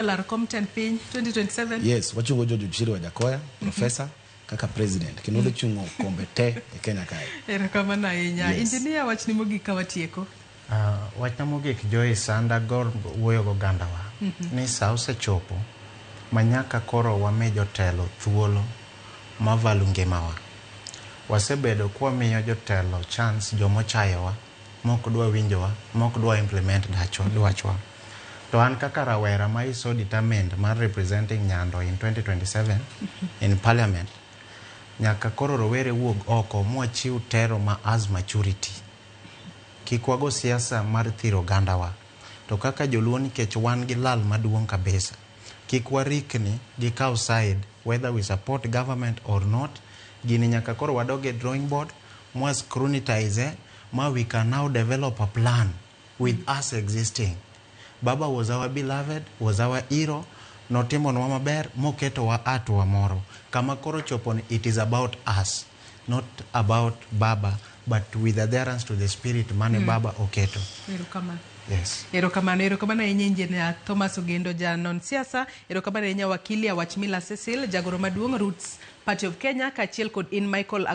Lar kom tend piny 2027. Yes, wachungo George Ochiri Wajakoya, professor, kaka president kendo odhi chungo kombe te e Kenya kae. Erokamano ahinya. Yes. Engineer, wachni mogik ka watieko. Wachna mogik, Joyce, an dagor wuoyo gogandawa ni sa osechopo ma nyaka koro wami jotelo thuolo ma value ngimawa. Wasebedo kwamiyo jotelo chance, jomochayowa, mok dwa winjowa, mok dwa implement dachwa, dwachwa. To an kaka rawera ma is so determined mar representing Nyando in 2027 in parliament, nyaka koro rowere wuog oko mwachiw tero ma as maturity. Kik wago siasa mar thiro ogandawa. To kaka joluo, nikech wan gi lal maduong' kabisa, kik warikni gi kaw side whether we support government or not. Gini nyaka koro wadog e drawing board mwa scrutinize ma we can now develop a plan with us existing. Baba was our beloved, was our hero, notimonwa maber moketowa hatua moro kama koro chopo ni it is about us, not about baba, but with adherence to the spirit mane baba oketo. Erokamano. Yes. Erokamano, erokamano ahinya, Engineer Thomas Ogendo, janon siasa. Erokamano ahinya, wakili Awach Mila Cecil, jagoro maduong' Roots Party of Kenya, kaachiel kod in Michael.